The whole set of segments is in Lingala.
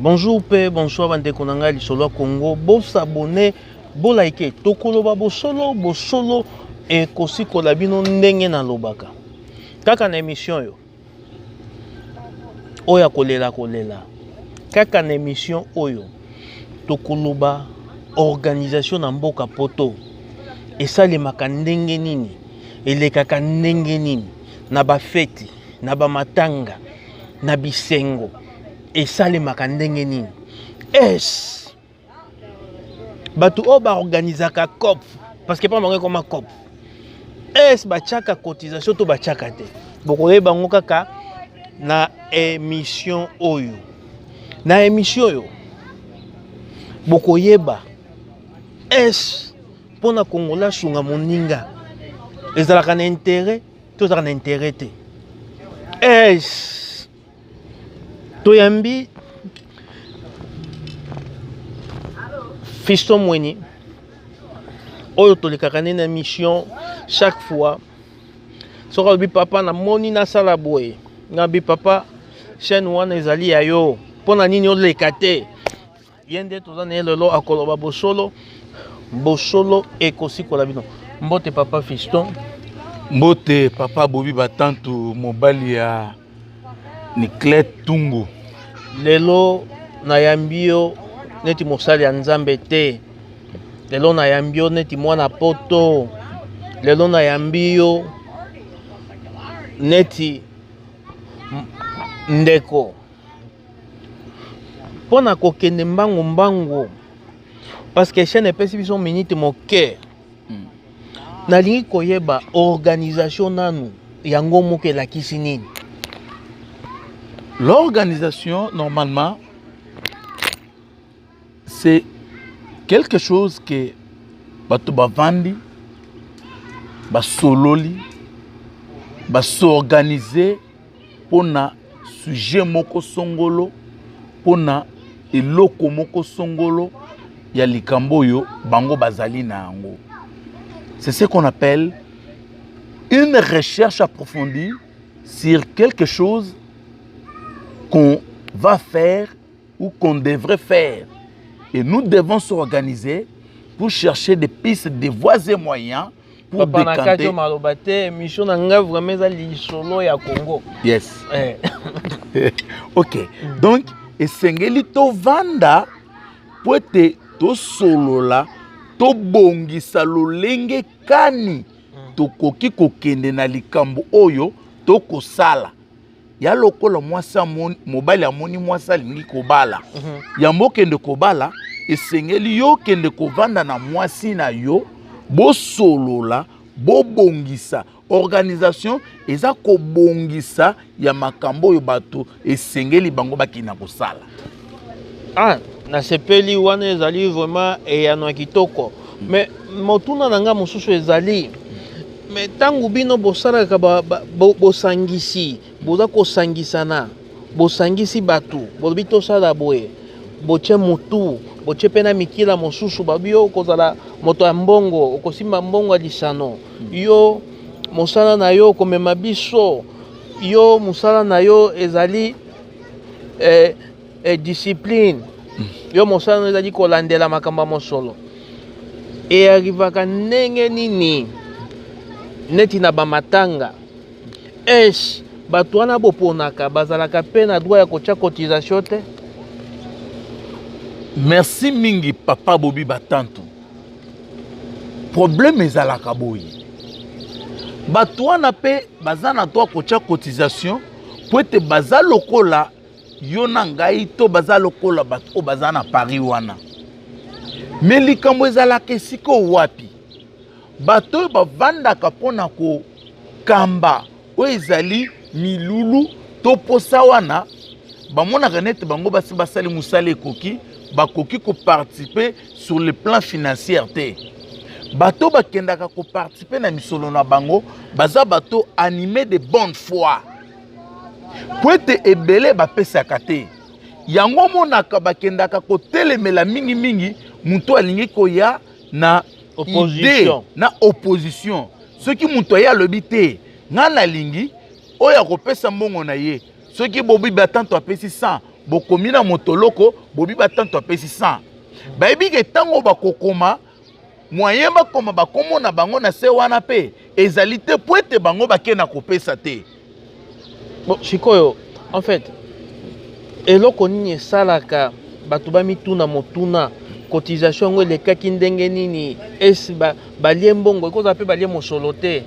Bonjour pe bonsoir bandeko na ngai lisolo ya Congo, bo s'abonner, bo liker. Tokoloba bosolo, bosolo ekosikola bino ndenge nalobaka. Kaka na émission oyo. Oyo ya kolela kolela. Kaka na émission oyo tokoloba organisation na mboka poto esalemaka ndenge nini, elekaka ndenge nini na bafeti, na bamatanga, na bisengo esalemaka ndenge nini. Es bato oyo baorganisaka cop, parce que mpa bango ekoma cop, es batiaka cotisation to batiaka te, bokoyeba yango kaka na émission oyo. Na émission oyo bokoyeba es mpona Kongola asunga moninga ezalaka na intérêt to ezalaka na intérêt te. Es toyambi Fiston Mweni oyo tolekaka nde na mission chaque fois. Soki alobi papa namoni nasala boye, ngabi papa chaîne wana ezali ya yo, mpo na nini oleka te? Ye nde toza na ye lelo, akoloba bosolo, bosolo ekosikola bino. Mbote papa Fiston. Mbote papa Bobi Batantu, mobali ya Niclette Tungu. Lelo nayambi yo neti mosali ya Nzambe te, lelo nayambi yo neti mwana poto, lelo nayambi yo neti ndeko mpo na kokende mbangu mbangu parce que chaîne epesi biso minute moke. Nalingi koyeba organisation nanu yango moko elakisi nini? L'organisation, normalement, c'est quelque chose que bato bavandi, basololi, basorganize mpona sujet moko songolo, mpona eloko moko songolo ya likambo oyo bango bazali na yango. C'est ce qu'on appelle une recherche approfondie sur quelque chose qu'on va faire ou qu'on devrait faire. Et nous devons s'organiser pour chercher des pistes, des voies et moyens pour Papa na kati décanter. maloba te, émission na ngai vraiment eza lisolo ya Congo. Yes. Ok. Donc, esengeli tovanda po ete tosolola, tobongisa lolenge kani tokoki kokende na likambo oyo tokosala. Ya lokola mwasi amoni, mobali amoni mwasi alingi kobala. Yambo okende kobala, esengeli yo okende kovanda na mwasi na yo, bosolola, bobongisa. Organisation eza kobongisa ya makambo oyo bato esengeli bango bakenda kosala. Nasepeli wana, ezali vraiment eyano ya kitoko. Mais motuna na nga mosusu ezali, mais ntango bino bosalaka bosangisi, boza kosangisana, bosangisi bato, bolobi tosala boye, botie mutu, botie mpe na mikila mosusu, babi yo okozala moto ya mbongo, okosimba mbongo ya lisano, yo mosala na yo okomema biso, yo mosala na yo ezali discipline, yo mosala na yo ezali kolandela makambo ya mosolo. Earrivaka ndenge nini neti na bamatanga? Es bato wana boponaka bazalaka mpe na droit ya kotia cotisation te? Merci mingi papa Bobi Batantu. Problème ezalaka boye, bato wana mpe baza na droit kotia cotisation po ete baza lokola yo na ngai, to baza lokola bato oyo baza na Paris wana. Me likambo ezalaka esika oyo wapi bato oyo bavandaka mpona kokamba oyo ezali milulu to posa wana, bamonaka nete bango basi basali mosala ekoki, bakoki koparticiper sur le plan financier te. Bato bakendaka koparticiper na misolo na bango baza bato animé de bonne foi, po ete ebele bapesaka te. Yango omonaka bakendaka kotelemela mingimingi moto alingi koya na Opposition. idée, na opposition. Soki moto aye alobi te ngai nalingi oyo akopesa mbongo na ye, soki Bobi Batanto apesi 100, Bokomi na motoloko, bobi batanto apesi 100. Bayebi ke ntango bakokoma, moyen bakoma bakombo na bango na se wana mpe ezali te, po ete bango bake na kopesa te. Bon, sikoyo, en fait, eloko nini esalaka bato bamituna motuna: cotisation yango elekaki ndenge nini? Esi balie mbongo, ekozala mpe balie mosolo te?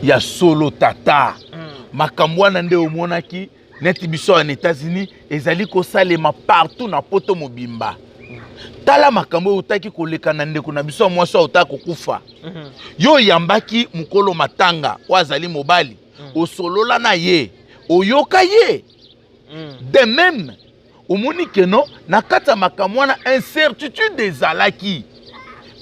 Ya solo, tata. Makambo wana nde omonaki neti biso awa na États-Unis, ezali kosalema partout na Poto mobimba. Tala makambo oyo otaki koleka na ndeko na biso ya mwasi oyo otaki kokufa. Yo oyambaki mokolo matanga oyo azali mobali, osolola na ye, oyoka ye. De même, omoni ke no na kati ya makambo wana incertitude ezalaki.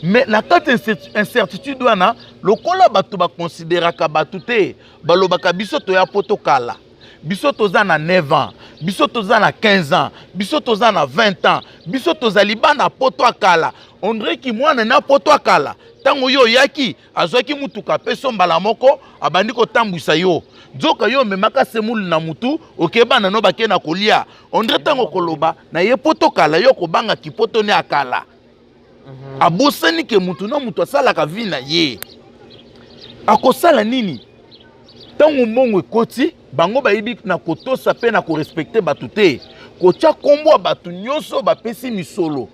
Mais na kati ya incertitude wana, lokola bato bakonsideraka bato te, balobaka: "Biso toya po tokala, biso toza na 9 ans, biso toza na 15 ans, biso toza na 20 ans, biso tozali bana poto akala." Ondreki mwana na poto akala, ntango yo oyaki, azwaki mutuka apeso mbala moko, abandi kotambwisa yo. Nzoka yo omemaka semoule na mutu, okebana no bake na kolia. Ondre ntango koloba na ye poto kala, yo kobangaki poto ne akala. Abosani ke mutu na mutu asalaka vie na ye. Akosala nini ntango mbongo ekoti? Bango bayebi na kotosa mpe na korespecter bato te, kotia nkombo ya bato nyonso bapesi misolo,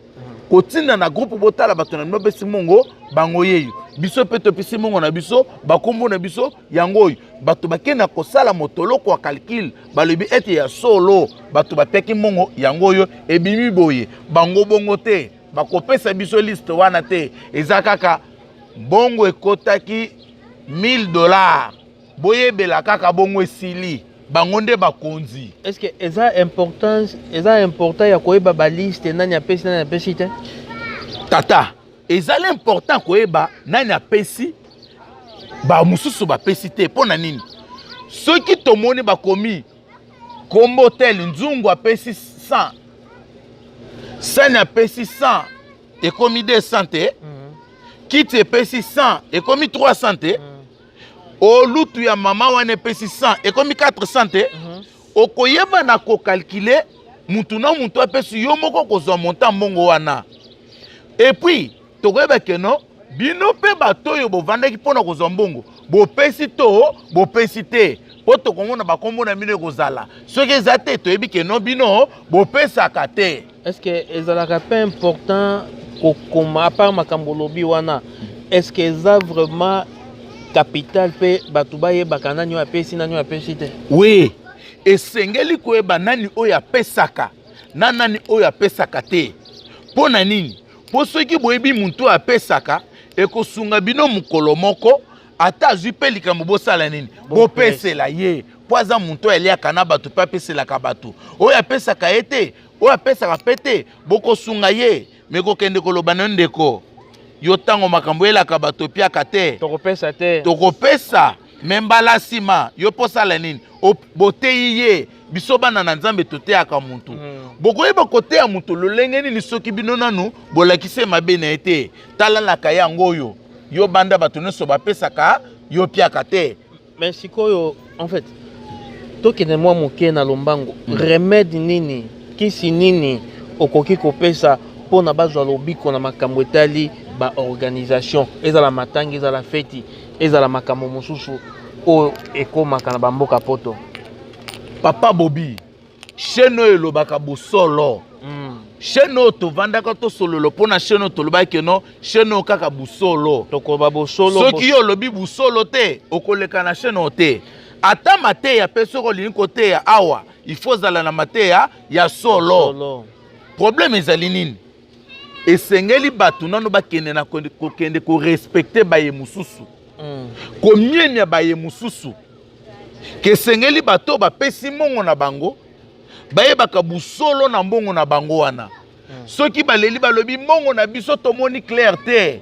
kotinda na groupe: "Botala bato na bino bapesi mbongo, bango yeyo. Biso mpe topesi mbongo na biso, bakombo na biso yango oyo." Bato bakenda kosala motoloko ya calcul, balobi ete ya solo bato bapeki mbongo yango oyo, ebimi boye. Bango bongo te, bakopesa biso liste wana te. Eza kaka mbongo ekotaki 1000 $, boyebela kaka bongo, esili. Bango nde bakonzi. Est ce que eza importance, eza important ya koyeba baliste, nani apesi, nani apesi te? Tata, ezali important koyeba nani apesi, bamosusu bapesi te. Mpo na nini? Soki tomoni bakomi kombo tel, nzungu apesi 100, sani apesi 100, ekomi 200 te? Kiti epesi 100, ekomi 300 te? Olutu ya mama wana epesi 100, ekomi 400 te? Okoyeba na kocalculer mutu na mutu apesi, yo moko kozwa montant mbongo wana. Et puis tokoyeba ke no bino mpe bato oyo bovandaki mpona kozwa mbongo, bopesi to bopesi te, mpo tokomona bakombo na bino ekozala. Soki eza te, toyebi ke no bino bopesaka te. Est ce que ezalaka mpe important kokoma, à part makambo olobi wana, est ce que eza vraiment capital mpe bato bayebaka nani oyo apesi, nani oyo apesi te? Oui, esengeli koyeba nani oyo apesaka na nani oyo apesaka te. Mpo na nini? Mpo soki boyebi muntu oyo apesaka, ekosunga bino mokolo moko ata azwi mpe likambo, bosala nini? Bopesela ye, mpo aza muntu oyo aliaka na bato mpe apeselaka bato. Oyo apesaka ye te, oyo apesaka mpe te, bokosunga ye. Me kokende koloba na yo: "Ndeko, yo ntango makambo elaka bato epiaka te." Tokopesa te. Tokopesa me mbala nsima yo mpo osala nini? Boteyi ye. Biso bana na Nzambe toteyaka mutu. Bokoyeba koteya mutu lolenge nini soki bino nanu bolakisi ye mabe na ye te? Talalaka yango oyo yo banda bato nyonso bapesaka, yo piaka te. Mais sikoyo, en fait, tokende mwa moke na lombango. Remède nini, kisi nini okoki kopesa mpona bazwa lobiko na makambo etali baorganisation, ezala matanga, ezala feti, ezala makambo mosusu oyo ekómaka na bamboka Poto? Papa Bobi, chaîne oyo elobaka bosolo. Chaîne oyo tovandaka tosolola mpo na chaîne oyo tolobaki no, chaîne oyo kaka bosolo. Tokoloba bosolo. Soki yo olobi bosolo te, okoleka na chaîne oyo te. Ata mateya mpe, soki olingi koteya awa, il faut ozala na mateya ya solo. Solo. Problème ezali nini? Esengeli bato nano bakende na kokende korespecter baye mosusu, komiemia baye mosusu, ke esengeli bato oyo bapesi mbongo na bango bayebaka busolo na mbongo na bango wana. Soki baleli, balobi mbongo na biso tomoni clair te,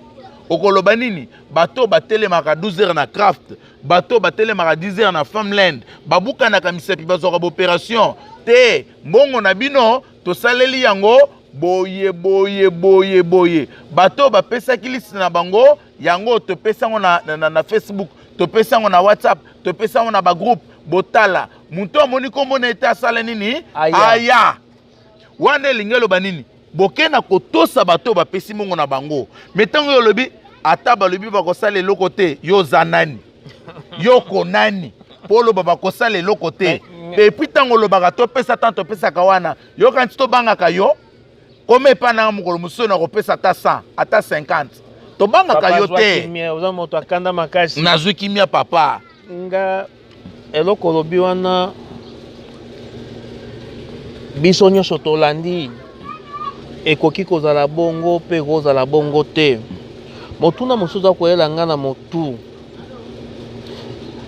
okoloba nini? Bato oyo batelemaka 12 heures na craft, bato oyo batelemaka 10 heures na farmland, babukanaka misapi, bazwaka baopération te. Mbongo na bino tosaleli yango boye boye boye boye. Bato oyo bapesaki liste na bango yango, topesi yango na Facebook, topesi yango na WhatsApp, topesi yango na bagroupe. Botala, moto amoni kombo na ete asala nini? Aya. Aya. Wana elingi eloba nini? Boke na kotosa bato oyo bapesi mbongo na bango. Me ntango yo olobi ata balobi bakosala eloko te, yo oza nani? Yo konani mpo oloba bakosala eloko te? Epuis ntango olobaka topesa, ntango topesaka wana, yoka nti tobangaka yo. Koma epai nanga mokolo mosusu nakopesa ata 100 ata 50, tobangaka yo te. Oza moto akanda makasi. Nazwi kimia papa. Nga eloko olobi wana, biso nyonso tolandi, ekoki kozala bongo mpe ekozala bongo te. Motuna mosusu akoyela nga na motu,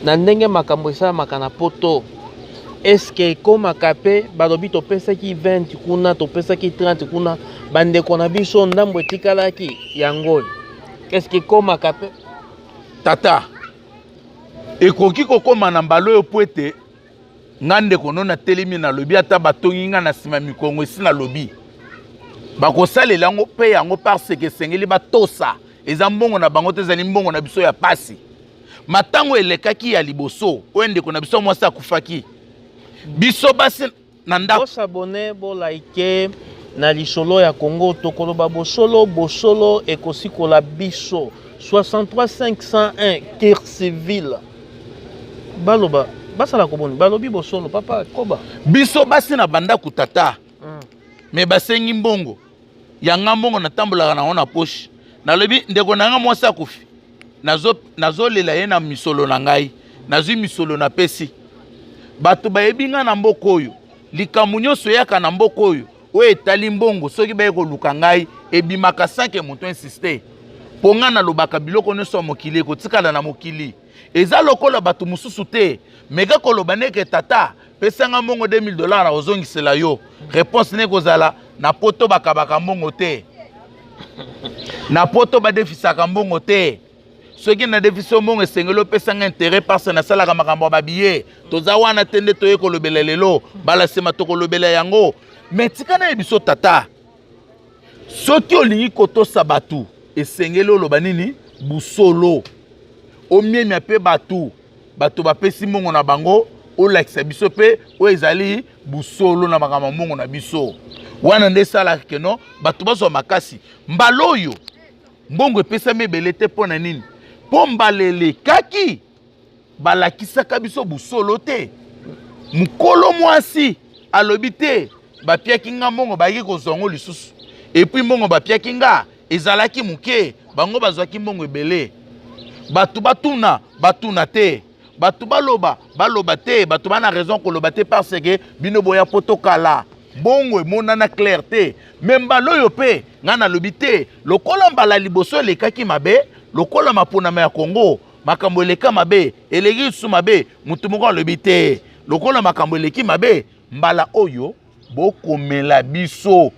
na ndenge makambo esalamaka na poto, eske ekomaka mpe balobi topesaki 20 kuna, topesaki 30 kuna, bandeko na biso ndambo etikalaki yango oyo, eske ekomaka mpe? Tata, ekoki kokóma na mbala oyo po ete nga ndeko no natelemi, nalobi ata batongi nga na nsima mikongo, esi nalobi bakosalela yango mpe yango, parce que esengeli batosa. Eza mbongo na bango te, ezali mbongo na biso ya pasi. Matango elekaki ya liboso oyo ndeko na biso mwasi akufaki, biso basi na ndako. Bosabonner, bolike na Lisolo ya Congo. Tokoloba bosolo, bosolo ekosikola biso. 63 501 Kirciville, baloba basala koboni, balobi bosolo. Papa, koba. Biso basi na bandako, tata, me basengi mbongo yanga, mbongo natambolaka nango na poche. Nalobi ndeko na nga mwasi akufi, nazolela ye na misolo na ngai, nazwi misolo napesi bato. Bayebi ngai na mboka oyo, likambo nyonso eyaka na mboka oyo, oyo etali mbongo, soki baye koluka ngai, ebimaka sans que moto insiste, mpo ngai nalobaka biloko nyonso ya mokili ekotikala na mokili. Eza lokola bato mosusu te. Meka koloba ndeke tata pesanga mbongo 2000 $ na kozongisela yo, réponse ne kozala na poto bakabaka mbongo te, na poto badefisaka mbongo te. Soki nadefisi yo mbongo, esengeli opesanga intérêt, parce nasalaka makambo ya babiye. Toza wana te nde toye kolobela lelo, mbala nsima tokolobela yango. Me tika na ye biso, tata, soki olingi kotosa bato, esengeli oloba nini? Busolo. Omiemia mpe bato, bato bapesi mbongo na bango, olakisa biso mpe oyo ezali busolo na makambo ya mbongo na biso. Wana nde esalaka keno bato bazwa makasi. Mbala oyo mbongo epesami ebele te. Mpo na nini? Mpo mbala elekaki balakisaka biso busolo te. Mokolo mwasi alobi te bapiaki nga mbongo, bayaki kozwa yango lisusu, et puis mbongo bapiaki nga ezalaki moke, bango bazwaki mbongo ebele. Bato batuna, batuna te, bato baloba, baloba te, bato bana raison koloba te, parce que bino boya po tokala mbongo emonana clair te. Me mbala oyo mpe ngai nalobi te, lokola mbala liboso elekaki mabe, lokola maponama ya Kongo makambo eleka mabe, eleki lisusu mabe, motu moko alobi te lokola makambo eleki mabe, mbala oyo bokomela biso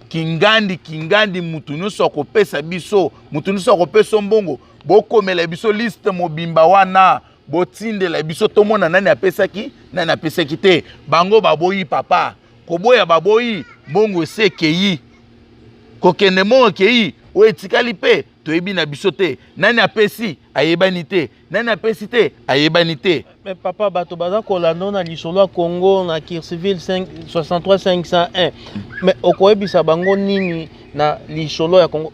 kingandi kingandi, mutu nyonso akopesa biso, mutu nyonso akopesa mbongo, bokomela biso liste mobimba wana, botindela biso tomona nani apesaki, nani apesaki te. Bango baboyi papa, koboya baboyi, mbongo esi ekei kokende, mbongo ekei, oyo etikali mpe toyebi na biso te nani apesi, ayebani te nani apesi te, ayebani te. Mais papa, bato baza kolanda na Lisolo ya Congo na Kirciville 63 501, mais okoyebisa bango nini na Lisolo ya Congo?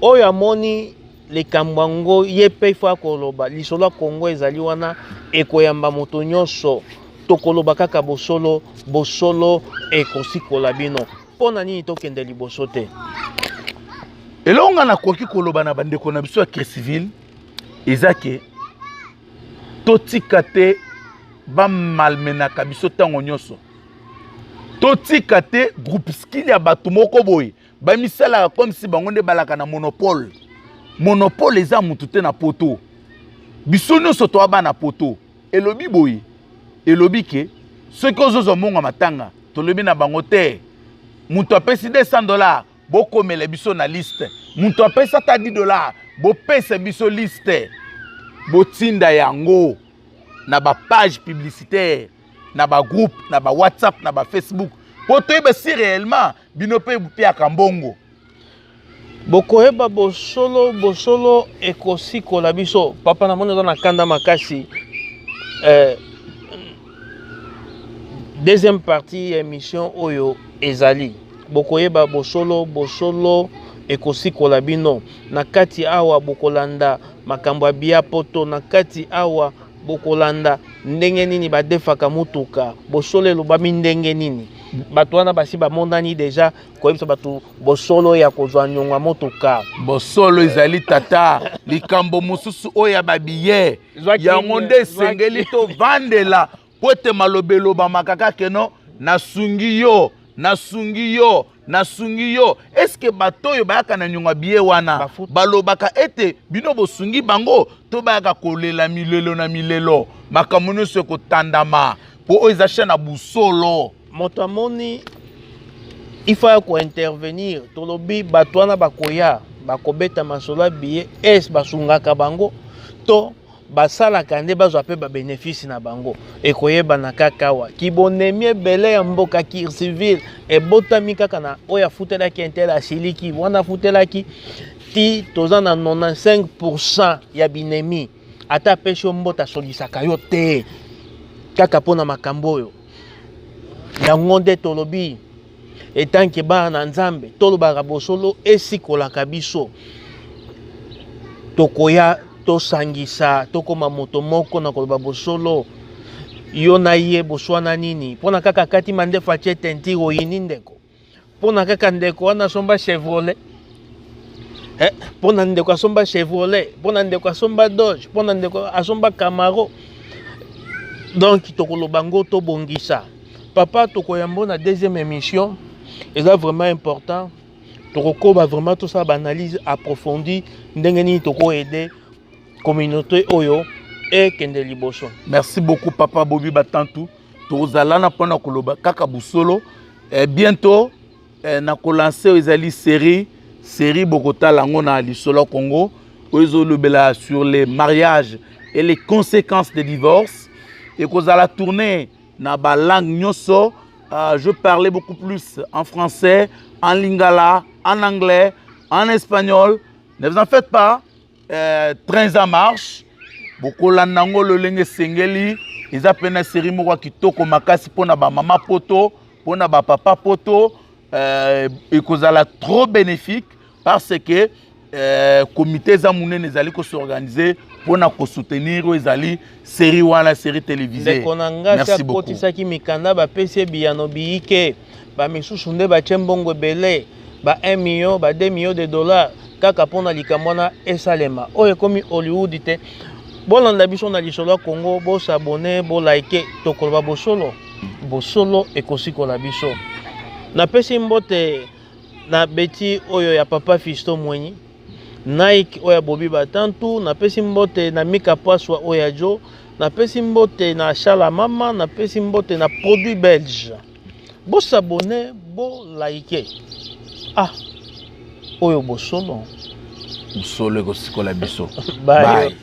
Oyo amoni likambo yango, ye mpe ifo akoloba. Lisolo ya Congo ezali wana, ekoyamba moto nyonso. Tokoloba kaka bosolo, bosolo ekosikola bino. Mpo na nini tokende liboso te? Eloko nga nakoki koloba na bandeko na biso ya Cresiville eza ke totika te bamalmenaka biso ntango nyonso. Totika te groupuscule ya bato moko boye bamisalaka comme si bango nde balaka na monopole. Monopole eza mutu te na poto. Biso nyonso toa bana poto. Elobi boye, elobi ke soki ozozwa mbongo ya matanga, tolobi na bango te, moto apesi 200 $, bokomela biso na liste. Moto apesi ata 10 $, bopesa biso liste, botinda yango na bapage publicitaire, na bagroupe, na bawhatsapp, na bafacebook, mpo toyeba si réellement bino mpe bopiaka mbongo. Bokoyeba bosolo, bosolo ekosikola biso. Papa, namoni oza na kanda makasi. Deuxième partie ya émission oyo ezali bokoyeba bosolo, bosolo ekosikola bino. Na kati awa bokolanda makambo ya biya poto, na kati awa bokolanda ndenge nini badefaka motuka, bosolo elobami ndenge nini. Bato wana basi bamonani deja koyebisa bato bosolo ya kozwa nyongo ya motuka. Bosolo ezali tata. Likambo mosusu oyo ya babiye yango nde esengeli tovandela mpo ete maloba elobamaka kaka keno nasungi yo, nasungi yo, nasungi yo. Eske bato oyo bayaka na nyongo ya biye wana balobaka ete bino bosungi bango, to bayaka kolela milelo na milelo? Makambo nyonso ekotandama mpo oyo eza chaîne ya bosolo. Moto amoni il faut ya kointervenir. Tolobi bato wana bakoya bakobeta masolo ya biye, es basungaka bango to basalaka nde bazwa mpe babénéfice na bango, ekoyebana kaka awa. Kibonemi ebele ya mboka kir civile ebotami kaka na oyo afutelaki intel, asiliki wana afutelaki ti toza na 95% ya binemi. Ata apesi yo mbote asolisaka yo te kaka mpo na makambo oyo. Yango nde tolobi etanke bana na Nzambe tolobaka bosolo esikolaka biso. Tokoya tosangisa tokoma moto moko na koloba bosolo. Yo na ye boswana nini? Mpona kaka kati mandefu atie tentire oyini ndeko, mpona kaka ndeko wana asomba Chevrolet, mpona ndeko asomba Chevrolet, mpona ndeko asomba Dodge, mpona ndeko asomba Camaro. Donc tokoloba ngo tobongisa. Papa, tokoyambo na deuxième émission, eza vraiment important. Tokokoba vraiment tosala baanalyse approfondie ndenge nini tokoaide communauté oyo ekende liboso. Merci beaucoup papa Bobi Batantu. Tozala na mpona koloba kaka bosolo. Bientôt na kolancer oyo ezali série bokotala yango na Lisolo Congo, oyo ezolobela sur les mariages et les conséquences des divorces. Ekozala tourné na balangue nyonso. Je parlais beaucoup plus en français, en lingala, en anglais, en espagnol. Ne vous en faites pas, trains en marche, bokolanda yango lolenge esengeli. Eza mpe na série moko ya kitoko makasi mpona bamama poto, mpona bapapa poto. Ekozala trop bénéfique parce que comité eza monene ezali kos'organiser mpona kosoutenir oyo ezali série wana, série télévisée. Ndeko na nga si akotisaki mikanda, bapesi ye biyano biyike. Bamisusu nde batie mbongo ebele, ba 1 million, ba 2 millions de dollars, kaka mpona likambo wana esalema. Oyo ekomi Hollywood te. Bolanda biso na Lisolo ya Congo, bos'abonner, bolike. Tokoloba bosolo, bosolo ekosikola biso. Napesi mbote na beti oyo ya papa Fisto Mwenyi, Nike oyo ya Bobi Batantu. Napesi mbote na Mika Paswa oyo ya Jo. Napesi mbote na Shala Mama. Napesi mbote na Produit Belge. Bos'abonner, bolike. Ah, oyo bosolo. Bosolo ekosikola biso. Bye. Bye.